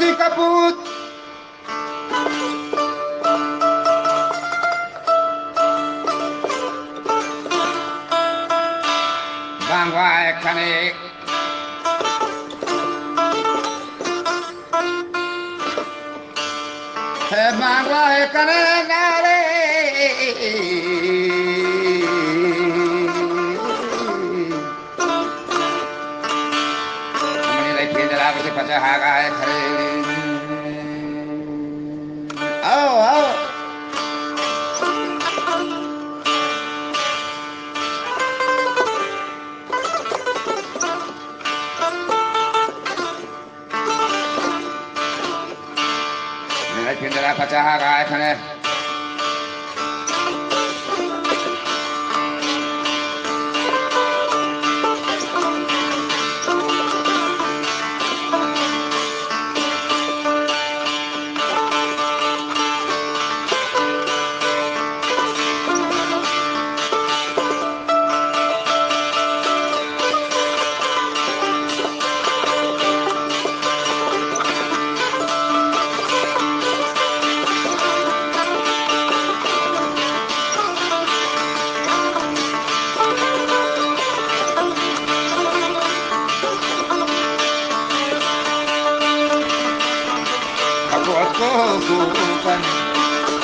کپوت۔ بانگواہ کنے۔ ہے بانگواہ کنے نارے۔ منی لکھی دلا کسی پچا ہاگا ہے کھڑے۔ آؤ، آؤ۔ منی لکھی دلا پچا ہاگا ہے کھڑے۔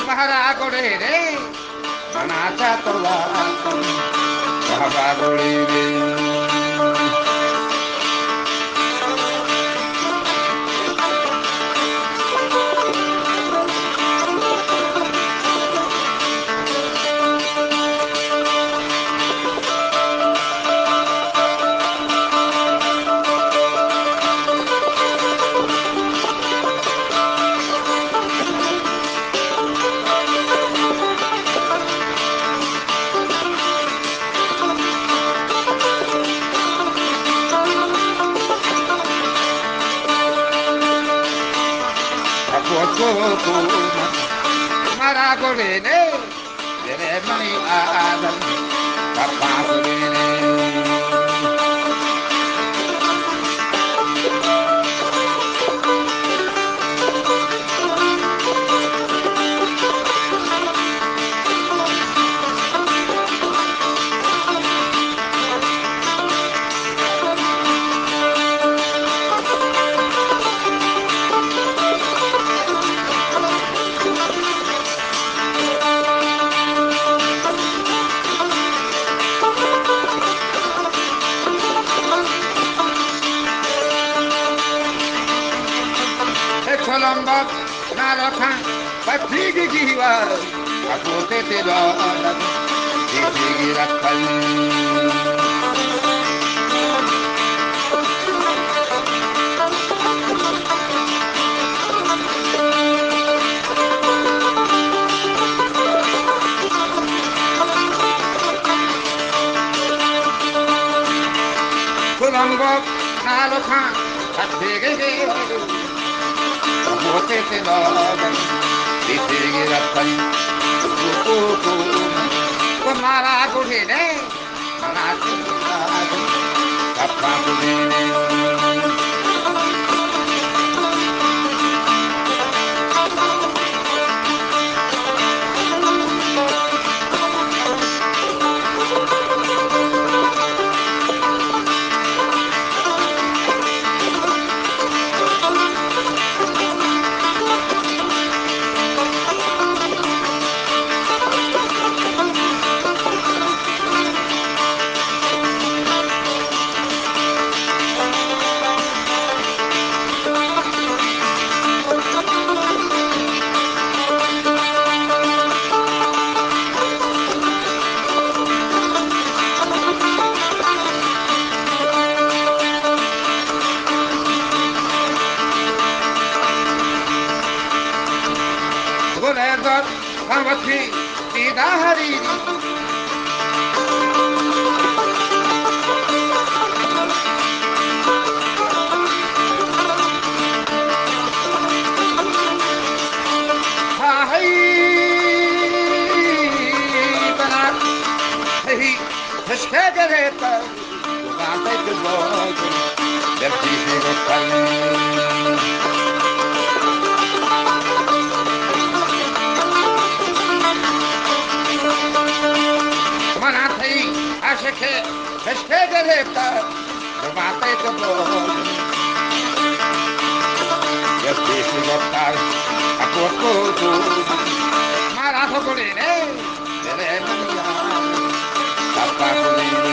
مہرا گڑے رے، منا چا تو لا، بابا گڑے رے۔ مہرا گڑے نے، تیرے منی آدم، کپاں گڑے نے۔ اے چلمبا نالکاں پتیگی گیوار، اگوتے تے دارگ، دیگی رکھل۔ کلنگو نالکاں پتیگی گیوار، اگوتے تے دارگ، دیگی رکھل۔ کو، کو، کو، کو مارا گڑے نے، منا کپاں گڑے نے۔ گل ءِ در پہ وتی دیدہ حریری۔ ہاہی بنا ہی ہشکے گرے پر۔ زبان تئی بزرگ، دل چیزی گفتن۔ کہ خشکے گریبتہ، زبانتے تو بول۔ یک دیسی گپتار، اکو تو تو۔ مارا تو گلی نے، دلے منی یار۔ سپا گلی